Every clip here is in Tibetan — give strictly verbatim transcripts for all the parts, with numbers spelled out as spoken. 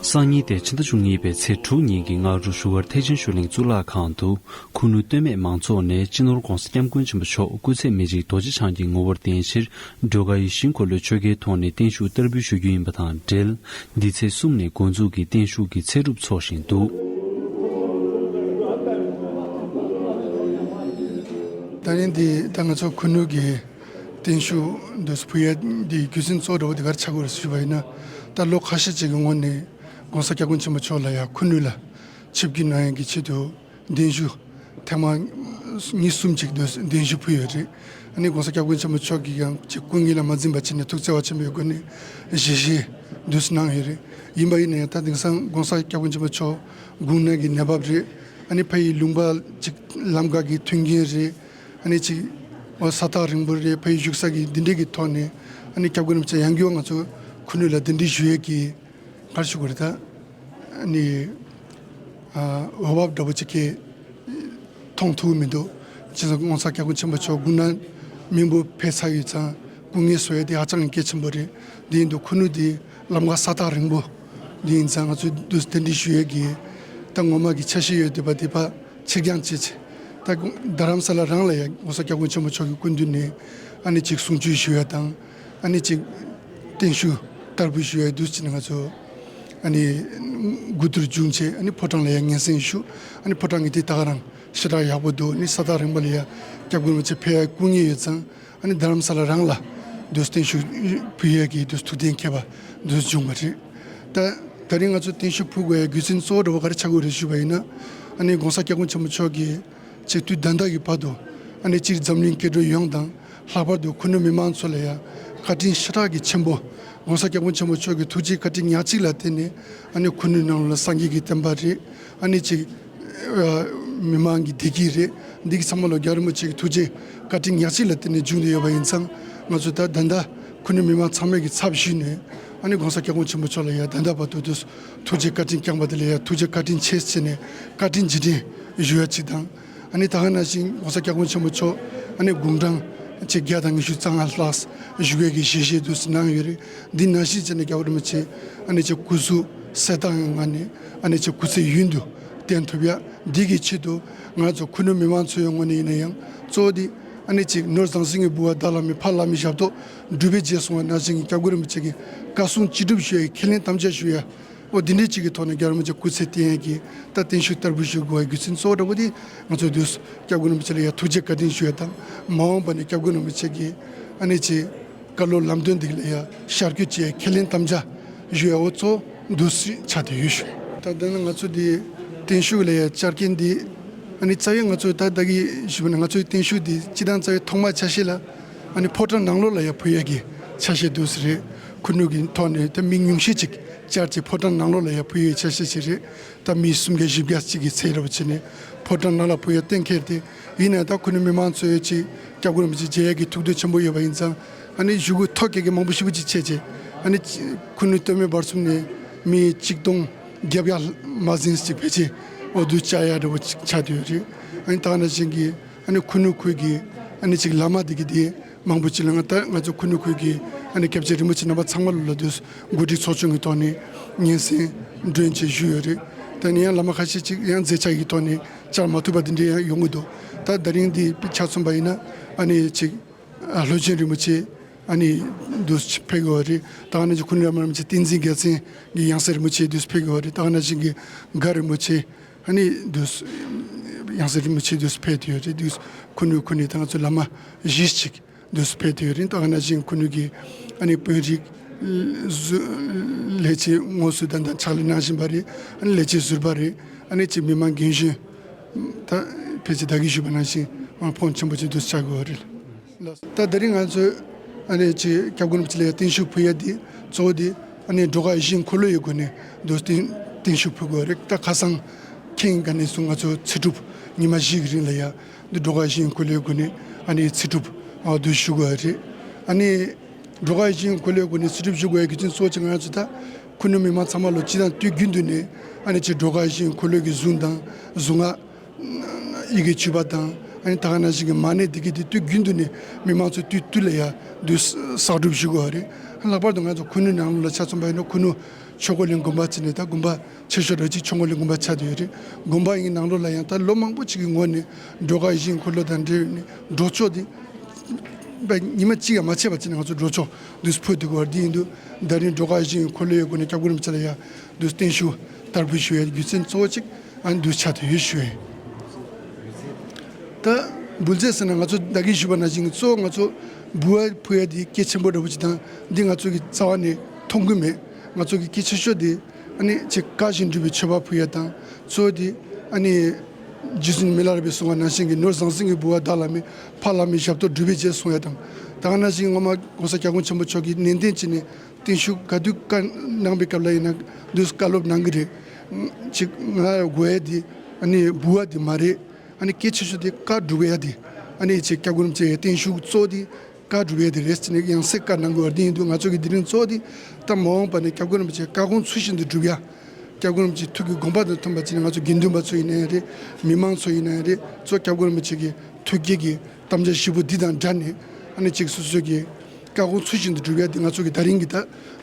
སང་ཉིན་ཏེ་ཕྱི་ཟླ་བཅུ་གཉིས་པའི་ཚེས་དྲུག་ཉིན་གྱི་སྔ་དྲོ་བཞུགས་སྒར་ཐེག་ཆེན་ཆོས་གླིང་གཙུག་ལག་ཁང་དུ། ཁུ་ནུ་སྟོད་སྨད་མང་ཚོགས་ནས་སྤྱི་ནོར་༧གོང་ས་༧སྐྱབས་མགོན་ཆེན་པོ་མཆོག་སྐུ་ཚེ་མི་འཇིག་རྡོ་རྗེ་འཆང་གི་ངོ་བོར་བརྟེན་ཕྱིར། སྒྲོལ་དཀར་ཡིད་བཞིན་འཁོར་ལོའི་ཆོ་གའི་ཐོག་ནས་བརྟན་བཞུགས་བསྟར་འབུལ་ཞུ་རྒྱུ་ཡིན་པ་དང་འབྲེལ། འདི་ཚེས་གསུམ་ནས་འགོ་འཛུགས་ཀྱིས་བརྟན་བཞུགས་ཀྱི་ཚེ་སྒྲུབ་འཚོགས་བཞིན་འདུག། ད་རིང་འདི་ད་ང་ཚོ་ཁུ་ནུ་གི་བརྟན་བཞུགས་འདི་ཕུལ་ཡ་འདི་རྒྱུ་མཚན་གཙོ་བོ་འདྲ་བོ་འདི་ག་རེ་ཆགས་ཀྱི་ཡོད་རེད་ཞུས་པ་ཡིན་ན། ད་ལོ་ཁ་ཤས་ཅིག་གི་སྔོན་ནས་༧གོང་ས་༧སྐྱབས་མགོན་ཆེན་པོ་མཆོག་ལ་ཡ་ཁུ་ནུ་ལ་ཆིབས་བསྒྱུར་གནང་ཡ་གི་ཆེད་དུ། བརྟན་བཞུགས་ཐེངས་མ་གཉིས་གསུམ་ཅིག་འདོན་བརྟན་བཞུགས་ཕུལ་ཡོད་རེད། ཨ་ནི་༧གོང་ས་༧སྐྱབས་མགོན་ཆེན་པོ་མཆོག་གི་ཡང་ཅིག་སྐུ་ངལ་ལ་མ་འཛེམས་པ་བྱས་ནས་ཐུགས་བརྩེ་བ་ཆེན་པོའི་སྒོ་ནས་ཞལ་བཞེས་འདུག་གནང་ཡོད་རེད། ཡིན་པ་ཡིན་ན་ཡང་ད་དེང་སང་༧གོང་ས་༧སྐྱབས་མགོན་ཆེན་པོ་མཆོག་དགུང་ན་གི་ནད་བབ་རེད། ཨ་ནི་ཕ་ཡི་ལུང་པ་ཅིག་ལམ་ཁ་གི་མཐུན་རྐྱེན་རེད། ཨ་ནི་ཅིག་ས་ཐག་རིང་པོ་རེད། ཕ་ཡི་བཞུགས་ས་གི་འདི་འདྲས་ཀྱི་ཐོག་ནས་ཨ་ནི་༧སྐྱབས་མགོན་རིན་པོ་ཆེ་ཡང་བསྐྱར་ང་ཚོ་ཁུ་ནུ་ལ་གདན་འདྲེན་ཞུ་ཡས་ཀྱི་ག་རེ་ཞུ་དགོས་རེད་ད། ཨ་ནི། ཨ་འོས་འབབ་འདྲ་པོ་ཅིག་གིས་མཐོང་ཐུབ་མི་འདུག། བྱས་ཙང་༧གོང་ས་༧སྐྱབས་མགོན་ཆེན་པོ་མཆོག་དགུང་ན་མི་འབོར་ཕེབས་ཚར་ཡོད་ཙང་སྐུ་ངལ་གསོ་ཡ་དེ་ཧ་ཅང་གི་གལ་ཆེན་པོ་རེད། དེ་ཡིན་དུས་ཁུ་ནུ་དེ་ལམ་ཁ་ས་ཐག་རིང་པོ་དེ་ཡིན་ཙང་ང་ཚོས་འདུག་གདན་འདྲེན་ཞུ་ཡས་ཀྱི་ད་ངོ་མ་གི་ཆ་ཤས་ཡོད་བསྡད་པ་དེ་ཕར་ཕྱིར་འགྱངས་བྱས་བྱས། ད་རྡ་རམ་ས་ལ་རང་ལ་ཡང་༧གོང་ས་༧སྐྱབས་མགོན་ཆེན་པོ་མཆོག་གི་སྐུ་མདུན་ནས་ཨ་ནི་ཅིག་གསུང་ཆོས་ཞུ་ཡ་དང་། ཨ་ནི་ཅིག་བརྟན་བཞུགས་བསྟར་འབུལ་ཞུ་ཡ་འདུག་ཅེས་ནས་ང་ཚོ་ཨ་ནི་དགུ་ཐུག་བྱུང་བྱས། ཨ་ནི་ཕོ་བྲང་ལ་ཡང་ངོས་འཛིན་ཞུ། ཨ་ནི་ཕོ་བྲང་གི་དེ་ད་ག་རང་ཞེ་དྲག་ཡག་པོ་འདུག། ཨ་ནི་ས་ཐག་རིང་པོ་ལ་ཡ་༧སྐྱབས་མགོན་རིན་པོ་ཆེ་ཕེབས་ཡ་སྐུ་ངལ་ཡོད་ཙང་། ཨ་ནི་རྡ་རམ་ས་ལ་རང་ལ་འདུག་བརྟན་བཞུགས་ཕུལ་ཡ་གི་འདུག་ཐུགས་གཏན་འཁེལ་བ་འདུག་བྱུང་བ་རེད། ད་ད་རིང་ང་ཚོ་བརྟན་བཞུགས་ཕུལ་དགོས་ཡ་རྒྱུ་མཚན་གཙོ་བོ་འདྲ་བོ་ག་རེ་ཆགས་ཀྱི་ཡོད་རེད་ཞུས་པ་ཡིན་ན། ཨ་ནི་༧གོང་ས་༧སྐྱབས་མགོན་ཆེན་པོ་མཆོག་གིས་ཆེས་དུས་ད་ལྟ་གི་བར་དུ་ཨ་ནི་སྤྱིར་འཛམ་གླིང་སྐྱེ་འགྲོ་ཡོངས་དང་། ལྷག་པར་དུ་ཁུ་ནུ་མི་མང་ཚོ་ལ་ཡང་བཀའ་དྲིན་ཞེ་དྲག་གི་ཆེན་པོ། ༧གོང་ས་༧སྐྱབས་མགོན་ཆེན་པོ་མཆོག་གི་ཐུགས་རྗེ་བཀའ་དྲིན་ཉག་གཅིག་ལ་བརྟེན་ནས་ཨ་ནི་ཁུ་ནུ་ནང་ལ་སངས་རྒྱས་ཀྱི་བསྟན་པ་རེད། ཨ་ནི་ཅིག་ཨ་མི་མང་གི་བདེ་སྐྱིད་རེད། འདི་གི་ཚང་མ་ལོ་རྒྱལ་བ་རིན་པོ་ཆེ་གི་ཐུགས་རྗེ་བཀའ་དྲིན་ཉག་གཅིག་ལ་བརྟེན་ནས་བྱུང་བསྡད་ཡོད་པ་ཡིན་ཙང་། ང་ཚོ་ད་ད་ལྟ་ཁུ་ནུ་མི་མང་ཚང་མས་ཀྱི་ཚབ་ཞུས་ནས་ཨ་ནི་༧གོང་ས་༧སྐྱབས་མགོན་ཆེན་པོ་མཆོག་ལ་ཡང་ད་ལྟ་བར་དུ་དུ་ཐུགས་རྗེ་བཀའ་དྲིན་བསྐྱངས་པ་དེ་ལ་ཡང་ཐུགས་རྗེ་བཀའ་དྲིན་ཆེ་ཟེར་ནས་བཀའ་དྲིན་རྗེས་དྲན་ཞུ་ཡ་གཅིག་དང་། ཨ་ནི་ད་ག་ནང་བཞིན་༧གོང་ས་༧སྐྱབས་མགོན་ཆེན་པོ་མཆོག་ཨ་ནི་དགུང་གྲངས་ཆེ་བརྒྱ་དང་ཉི་ཤུ་རྩ་ལྔ་ལྷག་བཞུགས་ཡས་ཀྱི་ཞལ་བཞེས་དུ་གནང་ཡོད་རེད། འདི་ནང་བཞིན་བྱས་ནས་རྒྱལ་བ་རིན་པོ་ཆེ་ཨ་ནི་ཅིག་སྐུ་གཟུགས་གསལ་ཐང་ངང་ནས་ཨ་ནི་ཅིག་སྐུ་ཚེ་ཡུན་དུ་བརྟན་ཐུབ་ཡ། འདི་གི་ཆེད་དུ་ང་ཚོ་ཁུ་ནུ་མི་མང་ཚོའི་ངོས་ནས་ཡིན་ན་ཡང་གཙོ་བོ་དེ་ཨ་ནི་ཅིག་ནོར་ཟང་ཟིང་གི་ལྦུ་བ་བདག་ལ་མེད། ཕ་བླ་མའི་ཞབས་ཏོག་སྒྲུབ་པའི་རྗེས་སོང་བ་ནང་བཞིན་གྱི་སྐྱབས་མགོན་རིན་པོ་ཆེ་གི་བཀའ་གསུང་ཅི་སྒྲུབ་ཞུ་ཡ་ཡི་ཁས་ལེན་དམ་བཅའ་ཞུ་ཡ། འོ་འདི་འདྲའི་གཅིག་གི་ཐོག་ནས་རྒྱལ་བ་རིན་པོ་ཆེ་སྐུ་ཚེ་བརྟན་ཡས་ཀྱི་ད་བརྟན་བཞུགས་བསྟར་འབུལ་ཞུ་དགོས་པའི་རྒྱུ་མཚན་གཙོ་བོ་འདྲ་པོ་དེ་ང་ཚོས་དུས་སུ་སྐྱབས་མགོན་རིན་པོ་ཆེ་ལ་ཡ་ཐུགས་རྗེ་བཀའ་དྲིན་ཞུ་ཡ་དང་། མ་འོངས་པ་ནས་སྐྱབས་མགོན་རིན་པོ་ཆེ་གི་ཨ་ནི་ཅིག་བཀའ་སློབ་ལམ་སྟོན་འདི་ལ་ཡ་ཤར་བསྐྱོད་བྱེད་ཡ་ཁས་ལེན་དམ་བཅའ་ཞུ་ཡ། འོ་གཙོ་བོ་འདུག་སེ་ཆགས་བསྡད་ཡོད་ཞུ། ད་ལྟ་ན་ང་ཚོ་འདི་བརྟན་བཞུགས་ལ་ཡ་བཅར་མཁན་འདི་ཨ་ནི་རྩ་བའི་ང་ཚོ་ད་ལྟ་གི་ཞུ་བ་ན་ང་ཚོའི་བརྟན་བཞུགས་འདི་སྤྱི་བཏང་རྩ་བའི་ཐོག་མ་ཆ་ཤས་ལ་ཨ་ནི་ཕོ་བྲང་ནང་ལོགས་ལ་ཡ་ཕུལ་ཡ་གི་ཆ་ཤས་འདུག་སེ་རེད། ཁུ་ནུ་གི་ཐོག་ནས་ད་མི་ཉུང་ཤས་ཅིག་བཅར་ཅིག་ཕོ་བྲང་ནང་ལོགས་ལ་ཡ་ཕུལ་ཡའི་ཆ་ཤས་ཅིག་རེད། ད་མི་སུམ་བརྒྱ་བཞི་བརྒྱ་ཅིག་གི་ཚད་རེད་པ་བྱས་ནས་ཕོ་བྲང་ནང་ལ་ཕུལ་ཡ་གཏན་འཁེལ་ཏེ། ཡིན་ནའི་ད་ཁུ་ནུ་མི་མང་ཚོས་ཅིག་སྐྱབས་མགོན་རིན་པོ་ཆེ་མཇལ་ཡ་གི་ཐུགས་འདོད་ཆེན་པོ་ཡོད་པ་ཡིན་ཙང་། ཨ་ནི་གཞུག་གུ་ཐོ་བཀོད་མཁན་མང་པོ་ཞེ་པོ་ཅིག་བྱས་བྱས། ཨ་ནི་ཁུ་ནུ་སྟོད་སྨད་བར་གསུམ་ནས་མི་གཅིག་སྟོང་བརྒྱད་བརྒྱ་མ་ཟིན་ཅིག་ཕལ་ཆེར་འོ་དུ་བཅར་ཡ་འདྲ་པོ་ཅིག་ཆགས་བསྡད་ཡོད་རེད། ཨ་ནི་ད་ག་ནང་བཞིན་གྱི་ཨ་ནི་ཁུ་ནུ་ཁུལ་གྱི་ཨ་ནི་ཅིག་བླ་མ་དེ་གི་དེ་མང་པོ་ཅིག་ལ་ང་ད་ང་ཚོ་ཁུ་ནུ་ཁུལ་གྱི་ཨ་ནི་སྐྱབས་རྗེ་རིན་པོ་ཆེ་རྣམ་པ་ཚང་མ་ལ་ལ་དུས་འགོ་ཁྲིད་ཚོགས་ཆུང་གི་ཐོག་ནས་སྙན་སེང་སྒྲོན་ཆེ་ཞུས་ཡོད་རེད། ད་ནི་ཡང་བླ་མ་ཁ་ཤས་ཅིག་ཡང་མཛད་འཆར་གྱི་ཐོག་ནས་བཅར་མ་ཐུབ་པ་དེ་འདྲ་ཡང་ཡོང་གི་འདུག། ད་ད་རིང་འདི་ཆ་མཚོན་པ་ཡིན་ན་ཨ་ནི་ཅིག་ཨ་ལྷོ་ཆེན་རིན་པོ་ཆེ་ཨ་ནི་དུས་ཕེབས་ཀྱི་ཡོད་རེད། ད་ཨ་ནི་ཅིག་ཁུ་ནུ་བླ་མ་རིན་པོ་ཆེ་བསྟན་འཛིན་རྒྱལ་མཚན་གྱི་ཡང་སྲིད་རིན་པོ་ཆེ་དུས་ཕེབས་ཀྱི་ཡོད་རེད། ད་ཨ་ནི་ཅིག་གི་མགར་རིན་པོ་ཆེ་ཨ་ནི་དུས་ཡང་སྲིད་རིན་པོ་ཆེ་དུས་ཕེབས་ཀྱི་ཡོད་རེད། དུས་ཁུ་ནུ་ཁུ་ནུ་ད་ང་ཚོ་བླ་མ་བཞི་ཅིག་དུས་སུ་ཕེབས་ཏེ་ཡོད་རིང་། ད་ག་ནང་བཞིན་ཁུ་ནུ་གི་ཨ་ནི་དཔོན་རིགས་ཟུ་ལས་བྱེད་དངོས་སུ་ད་ལྟ་ཕྱག་ལས་གནང་བཞིན་པ་རེད། ཨ་ནི་ལས་བྱེད་ཟུར་པ་རེད། ཨ་ནི་ཅིག་མི་མང་རྒན་གཞོན་ད་ཕལ་ཆེར་ད་གིན་ཞུས་པ་ནང་བཞིན་ཕོན་ཆེན་པོ་ཅིག་དུས་སུ་ཆགས་དགོས་པ་རེད། ད་དེ་རིང་ང་ཚོས་ཨ་ནི་ཅིག་སྐྱབས་མགོན་རིན་པོ་ཆེ་ལ་ཡ་བརྟན་བཞུགས་ཕུལ་ཡ་འདི་གཙོ་བོ་འདི་ཨ་ནི་སྒྲོལ་དཀར་ཡིད་བཞིན་འཁོར་ལོ་ཡི་སྒོ་ནས་དུས་སུ་བརྟན་བརྟན་བཞུགས་ཕུལ་དགོས་པ་རེད། ད་ཁ་སང་ཁེངས་ག་ནས་བཟུང་ང་ཚོ་ཚེ་སྒྲུབ་ཉི་མ་བཞི་གི་རིང་ལ་ཡ། འདི་སྒྲོལ་དཀར་ཡིད་བཞིན་འཁོར་ལོའི་སྒོ་ནས་ཨ་ནི་ཚེ་སྒྲུབ་ཨ་འདུ་ཞུ་དགོས་རེད། ཨ་ནི་སྒྲོལ་དཀར་ཡིད་བཞིན་འཁོར་ལོའི་སྒོ་ནས་ཚེ་སྒྲུབ་ཞུ་དགོས་ཡ་གི་ཅིག་གཙོ་ཆེ་ང་ཚོ་ད་ཁུ་ནུ་མི་མང་ཚང་མ་ལོ་སྤྱི་དང་དུས་རྒྱུན་དུ་ནས་ཨ་ནི་ཅིག་སྒྲོལ་དཀར་ཡིད་བཞིན་འཁོར་ལོའི་གི་གཟུངས་དང་གཟུངས་སྔགས་ཡི་གེ་བཅུ་པ་དང་ཨ་ནི་ད་ག་ནང་བཞིན་གི་མ་ཎི་འདི་གི་དེ་དུས་རྒྱུན་དུ་ནས་མི་མང་ཚོ་དུས་དུས་ལ་ཡ་འདུ་གསོག་སྒྲུབ་ཞུ་དགོས་རེད། ལྷག་པར་དུ་ང་ཚོ་ཁུ་ནུ་ནང་ལོ་ལ་ཆ་མཚོན་པ་ཡིན་ན་ཁུ་ནུ་ ཆོས་འཁོར་གླིང་དགོན་པ་ཟེར་ནས་ད་དགོན་པ་ཆེ་ཤོས་ར་ཅིག་ཆོས་འཁོར་གླིང་དགོན་པ་ཆགས་བསྡད་ཡོད་རེད། དགོན་པ་ཡི་ནང་ལོགས་ལ་ཡང་ད་ལོ་མང་པོ་ཅིག་གི་སྔོན་ནས་སྒྲོལ་དཀར་ཡིད་བཞིན་འཁོར་ལོ་དང་འབྲེལ་ནས་འགྲོ་ཕྱོགས་དེ་ཉི་མ་གཅིག་ཡང་མ་ཆད་པ་བྱས་ནས་ང་ཚོ་འགྲོ་ཕྱོགས་འདུག་སེ་ཕུལ་བསྡད་ཀྱི་ཡོད་རེད། དེ་ཡིན་དུས་ད་རིང་སྒྲོལ་དཀར་ཡིད་བཞིན་འཁོར་ལོ་ཡི་སྒོ་ནས་སྐྱབས་མགོན་རིན་པོ་ཆེ་ལ་ཡང་འདུག་སེ་བརྟན་བཞུགས་དར་འབུལ་ཞུ་ཡའི་རྒྱུ་མཚན་གཙོ་བོ་གཅིག་ཨ་ནི་འདུག་སེ་ཆགས་བསྡད་ཡོད་ཞུ་ཡ་ཡིན། ད་འབུལ་རྫས་ཟེར་ན་ང་ཚོ་ད་གིན་ཞུས་པ་ནང་བཞིན་གཙོ་བོ་ང་ཚོ་འབུལ་བ་ཕུལ་ཡ་དེ་གལ་ཆེན་པོ་འདྲ་པོ་ཅིག་དང་། འདི་ང་ཚོ་གི་རྩ་བ་ནས་མཐོང་གི་མེད། ང་ཚོ་གི་གལ་ཆེ་ཤོས་དེ་ཨ་ནི་ཅིག་བཀའ་བཞིན་སྒྲུབ་པའི་མཆོད་པ་ཕུལ་ཡ་དང་། གཙོ་བོ་དེ་ཨ་ནི་རྗེ་བཙུན་མི་ལ་རས་པས་གསུངས་པ་ནང་བཞིན་གྱི་ནོར་ཟང་ཟིང་གི་འབུལ་བ་བདག་བླ་མེད། ཕ་བླ་མའི་ཞབས་ཏོག་སྒྲུབ་པའི་རྗེས་གསུང་ཡ་དང་། ད་ག་ནང་བཞིན་སྔོན་མ་༸གོང་ས་༸སྐྱབས་མགོན་ཆེན་པོ་མཆོག་གིས་ནན་ཏན་བྱས་ནས་བརྟན་བཞུགས་ག་དུས་བཀའ་གནང་པའི་སྐབས་ལ་ཡིན་ན་འདུག་སེ་བཀའ་སློབ་གནང་གི་རེད། ཅིག་ང་དགོས་ཡ་དེ་ཨ་ནི་འབུལ་བ་དེ་མ་རེད། ཨ་ནི་གལ་ཆེ་ཤོས་དེ་བཀའ་སྒྲུབ་ཡ་དེ། ཨ་ནི་ཅིག་སྐྱབས་མགོན་རིན་པོ་ཆེའི་བརྟན་བཞུགས་གཙོ་བོ་དེ་བཀའ་སྒྲུབ་ཡ་དེ་རེད་ཟེར་ནས་ཡང་སེ་བཀའ་གནང་དགོས་པ་དེ་ཡིན་དུས། ང་ཚོ་གི་དེ་རིང་གཙོ་བོ་དེ་ད་མ་འོངས་པ་ནས་སྐྱབས་མགོན་རིན་པོ་ཆེའི་བཀའ་དགོངས་ཚུལ་བཞིན་དུ་སྒྲུབ་ཡ། སྐྱབས་མགོན་རིན་པོ་ཆེའི་ཐུགས་ཀྱི་དགོངས་པ་དང་མཐུན་པ་བྱས་ནས་ང་ཚོ་དགེ་འདུན་པ་ཚོ་ཡིན་ན་ཡང་རེད། མི་མང་ཚོ་ཡིན་ན་ཡང་རེད། གཙོ་བོ་སྐྱབས་མགོན་རིན་པོ་ཆེ་གི་ཐུགས་བསྐྱེད་ཀྱི་དམ་བཅའ་བཞི་པོ་འདི་དང་སྦྲགས་ནས་ཨ་ནི་ཅིག་སོ་སོ་གི་བཀའ་དགོངས་ཚུལ་བཞིན་དུ་སྒྲུབ་ཡ་དེ་ང་ཚོ་གི་ད་རིང་གི་ད་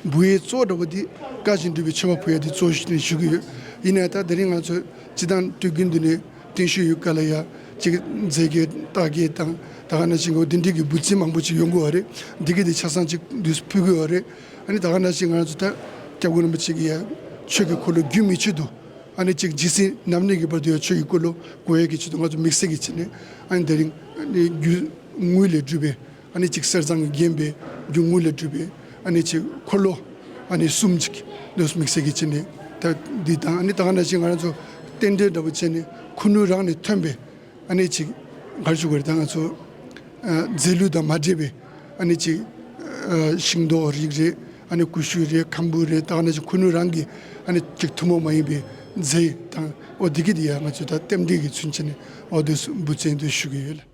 འབུལ་ཡའི་གཙོ་བོ་འདྲ་པོ་དེ་བཀའ་བཞིན་སྒྲུབ་པའི་མཆོད་པ་ཕུལ་ཡ་དེ་གཙོ་བོ་ཞིག་ནས་ཞུ་གི་ཡོད། ཡིན་ན་ཡང་ད་དེ་རིང་ང་ཚོ་སྤྱི་བཏང་དུས་རྒྱུན་འདི་ནས་བརྟན་བཞུགས་ཡོད་སྐབས་ལ་ཡ་ཅིག་རྫས་འགྱེད་རྟགས་འགྱེད་དང་ད་ག་ནང་བཞིན་གྱི་འདི་འདྲའི་གི་འབུལ་རྫས་མང་པོ་ཅིག་ཡོང་གི་ཡོད་རེད། འདི་གི་དེ་ཆ་ཚང་ཅིག་འདུག་སེ་ཕུལ་གི་ཡོད་རེད། ཨ་ནི་ད་ག་ནང་བཞིན་ང་ཚོ་ད་སྐྱབས་མགོན་རིན་པོ་ཆེ་གི་ཡ་ཆོས་ཀྱི་འཁོར་ལོ་རྒྱུན་མི་ཆད་དུ་ཨ་ནི་ཅིག་ཇི་སྲིད་ནམ་གནས་ཀྱི་བར་དུ་ཡང་ཆོས་ཀྱི་འཁོར་ལོ་དགོས་ཡས་ཀྱི་ཆེད་དུ་ང་ཚོ་དམིགས་བསལ་གྱི་བྱས་ནས། ཨ་ནི་དེ་རིང་ཨ་ནི་རྒྱུ་དངུལ་ལས་གྲུབ་པའི་ཨ་ནི་ཅིག་གསེར་ཟངས་ཀྱིས་བརྒྱན་པའི་རྒྱུ་དངུལ་ལས་གྲུབ་པའི་ཨ་ནི་ཅིག་འཁོར་ལོ་ཨ་ནི་གསུམ་ཅིག་འདུག་སེ་དམིགས་བསལ་གྱི་བྱས་ནས། ད་འདི་དང་ཨ་ནི་ད་ག་ནང་བཞིན་ང་རང་ཚོ་རྟེན་འབྲེལ་འདྲ་པོ་བྱས་ནས་ཁུ་ནུ་རང་ནས་ཐོན་པའི་ཨ་ནི་ཅིག་ག་རེ་ཞུ་དགོས་རེད། ད་ང་ཚོ་ཨ་རྫས་ལུད་དང་མ་འདྲེས་པའི་ཨ་ནི་ཅིག་ཨ་ཤིང་ཏོག་རིགས་རེད། ཨ་ནི་ཀུ་ཤུ་རེད། ཁམ་བུ་རེད། ད་ག་ནང་བཞིན་ཁུ་ནུ་རང་གི་ཨ་ནི་ཅིག་ཐུན་མོང་མ་ཡིན་པའི་རྫས་དང་། འོ་འདི་གི་དེ་ཡ་ང་ཚོས་ད་རྟེན་འབྲེལ་གྱི་ཚུལ་བྱས་ནས་འོ་འདུག་སེ་འབུལ་རྫས་འདུག་ཞུ་གི་ཡོད་ལ།